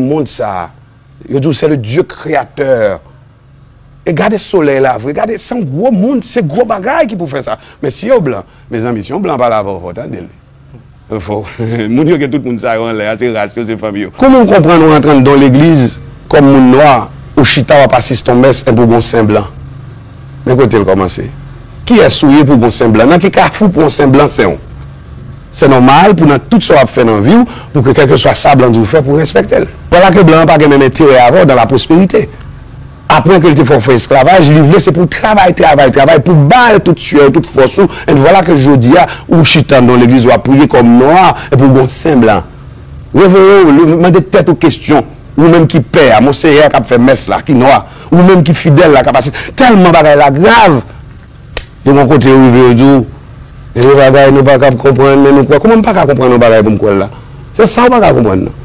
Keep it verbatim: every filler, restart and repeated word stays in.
mond sa a. Yo di w c'est le Dieu créateur. E gade solèy la vre, gade, se yon gwo moun, se gwo bagay ki pou fè sa. Men si yo blan, mezanmi, si yon blan pale avè w, fò w tande l. Fò, moun yo gen tout moun sa yo anlè a, se ras yo, se fanmi yo. Kouman w konprann ou rantre anndan yon legliz kòm moun nwa, ou chita w ap asiste yon mès epi w gen yon sen blan? Men kote l kòmanse. Kiyès ou ye pou w gen yon sen blan? Nan ki kafou pou yon sen blan sen w? Se nòmal pou nan tout sa w ap fè nan vi w, pou ke kèlkeswa sa blan di w fè, pou w respekte l. Vwala ke blan an pa gen menm enterè avè w dan la pwosperite. Apre ke l te fè w fè esklavaj, li vle se pou w travay, travay, travay, pou w ba l tout syè w, tout fòs ou. And vwala ke jodi a, ou chita anndan yon legliz, w ap priye kòm nwa, epi w gen yon sen blan. Reveye w, mande tèt ou kesyon. Ou menm ki pè a, Monseyè k ap fè mès la, ki nwa. Ou menm ki fidèl la, k ap asiste. Tèlman bagay la grav. Yo gen yon kote yo rive, yo di w, e bagay nou pa kab konprann, men nou kwè. Kòman m pa ka konprann yon bagay pou m kwè l la? Se sa w pa ka konprann nan.